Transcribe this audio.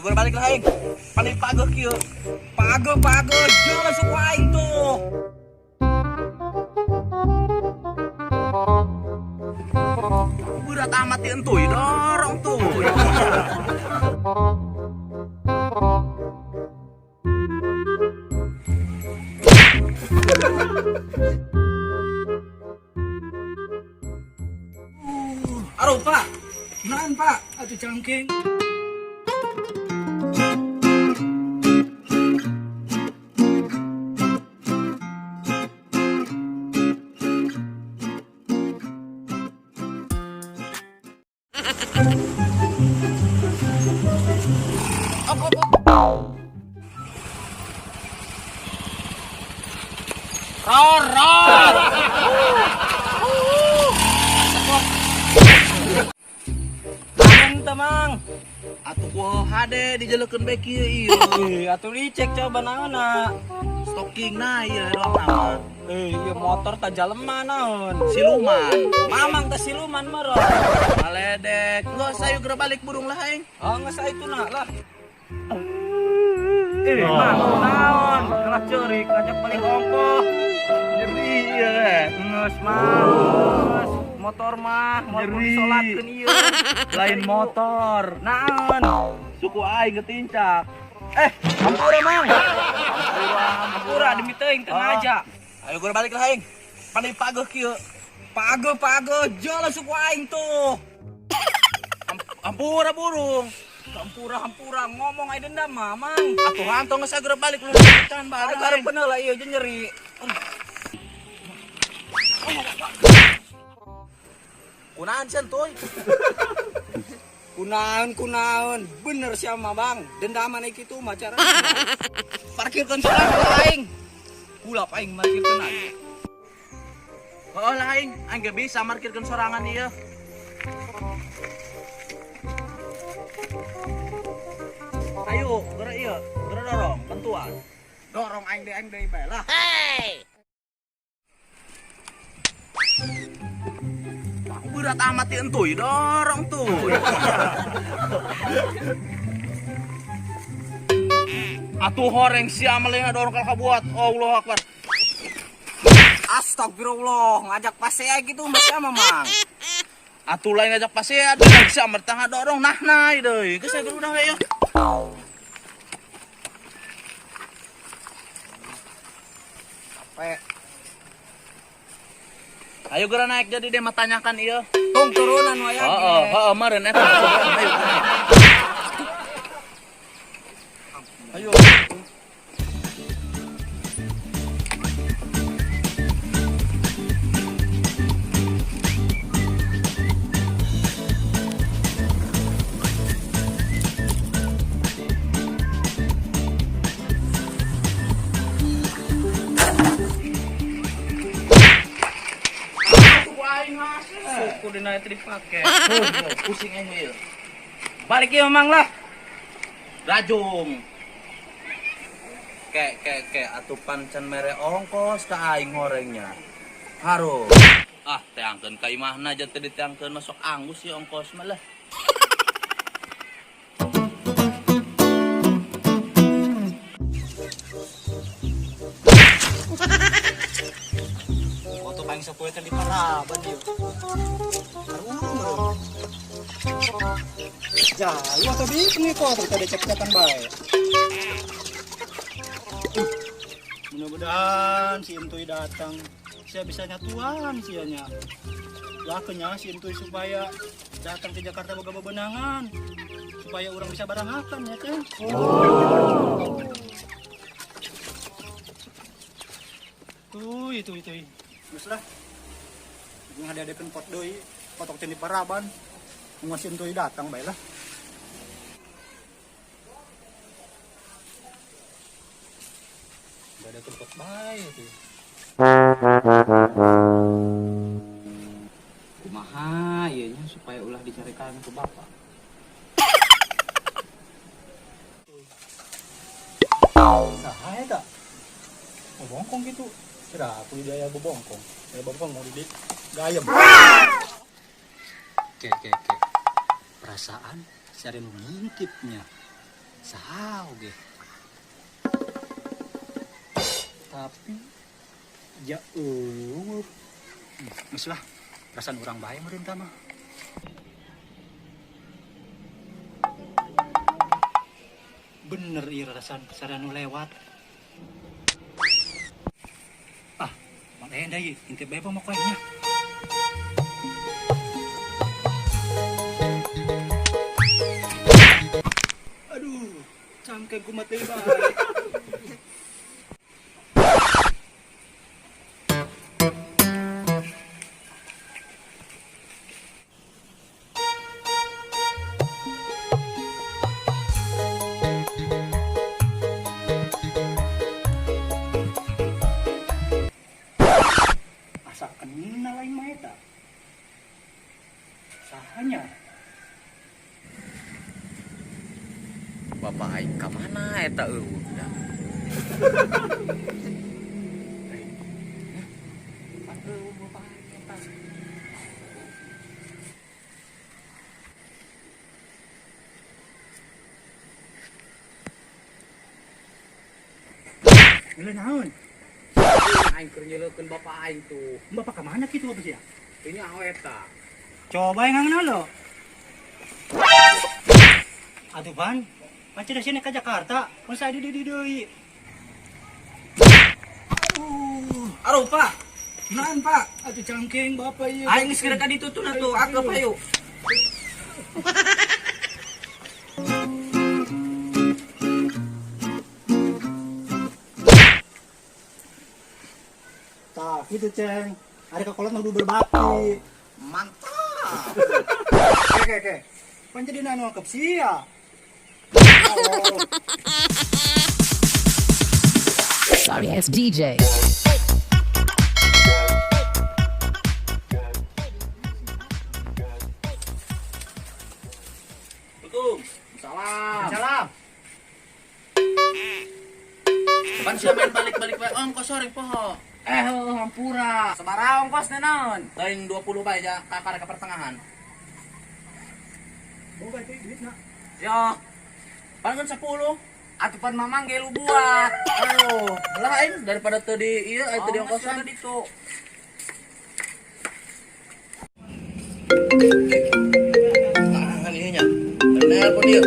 Ayo gua balik lah aing. Paling pageuh kieu. Pageuh pageuh jeung suku aing tuh. Berat amat entuy dorong tuh. Aduh Pak, naon Pak? Atuh cangking. Rorot. Temang. Atuh ku hade dijelekeun bae kieu ieu. Atuh dicek coba naonna. Stocking na ieu doang nama. Ieu motor ta jalema naon? Siluman. Mamang teh siluman meureun. Maledek. Geus ayo geura balik burung lah aing. Oh, geus aya itu na lah. Mang naon? Kalah ceurik ngajak balik ongkoh. Nyeri ieu. Geus mang. Motor mah mau disolatkeun ieu. Lain motor. Naon? Suku aing getincak. Hampura mang. Hampura demi teuing teu ngaja. Ayo gua balik lah aing. Paling pageuh kieu. Pageuh pageuh jalan suku aing tuh. Hampura burung. Hampura hampura ngomong aing dendam mah mang. Atuh hantong geus geura balik lu can balik. Karep bener lah ieu nyeri. Kunaon sieun tuy? Kunaon kunaon bener sia mah bang. Dendaman ieu kitu mah carana. Parkirkeun sorangan aing. Kulap aing parkirkeun aing. Heuh lah aing, aing ge bisa parkirkeun sorangan ieu. Ayo, geura ieu, geura dorong, bantuan. Dorong aing deui bae lah. Hey. Berat amat entuy dorong tuh. Atuh horeng sia meleng dorong kalau kabuat. Allah akbar. Astagfirullah, ngajak pasea gitu mbak sama mang. Atuh lain ngajak pasea, deui sia mertah dorong nah nah deui. Geus geus udah we yeuh. Capek. Ayo geura naik jadi dia mah tanyakan ieu. Tung turunan wae. Heeh, heeh meureun eta. Ayo naik. Ayo. Suku dina teu dipake. Pusing aing ieu. Balik ieu mang lah. Rajung. Ke ke ke atuh pan can mere ongkos ka aing horengnya. Harum. Ah, teangkeun ka imahna jeung teu diteangkeun masuk anggus ieu ongkos mah lah. Foto paling sapoe teh di paraban ieu. Aruh. Jalu atau bikin nih kok tadi cek-cekan bae. Mudah-mudahan si Entuy datang. Saya bisa nyatuan sianya. Lakunya si Entuy supaya datang ke Jakarta boga bebenangan. Supaya orang bisa barengakan ya kan. Oh. Tuh itu. Terus lah. Ini ada pot deui, potok di paraban. Nunggu si Entuy datang bae lah. Gak ada tempat bae tuh. Kumaha ieu nya supaya ulah dicarikan ku bapak. Saha eta? Bobongkong gitu. Kira aku daya bobongkong. Daya bobongkong mau di gayem. Oke. Perasaan cari nu ngintipnya. Saha oge. Tapi ya eueuh. Geus lah, perasaan urang bae meureun tah mah. Bener ieu rasan saranu lewat. Ah, mang enda ieu, intip bae mah koengnya. Aduh, cangkeng kumat deui bae. Asa kenal lain mah eta. Sahanya. Bapak aing ka mana eta eueuh da. Pan eueuh bapak aing eta. Geuleuh naon? Aing keur nyeleukeun bapak aing tuh. Bapak ka mana kitu apa sih ya? Ini awe eta. Coba yang ngang lo. Aduh ban, panci dah sini ke Jakarta, mun saya di deui. Aduh, Aduh, Pak. naon Pak? Atuh cangkeng bapak ieu. Aing geus kira ka ditu tuh atuh, akep hayu. Tah, kitu ceng. Ari ka kolot mah kudu berbakti. Mantap. Oke, oke. Panci dina anu angkep sia. Sorry ass DJ. Assalamualaikum. Salam. Salam. Pan sia main balik-balik bae ongkos sore poho. Eh, heuh, hampura. Sabaraha ongkos teh naon? Lain 20 bae ja kakara ke pertengahan. Boga teh duitna. Yo, Pan kan 10. atuh pan mamang ge lu buat. Aduh, lah aing daripada teu di ieu aya teu di ongkosan. Ditu. Tangan ieu nya. Nelpon ieu.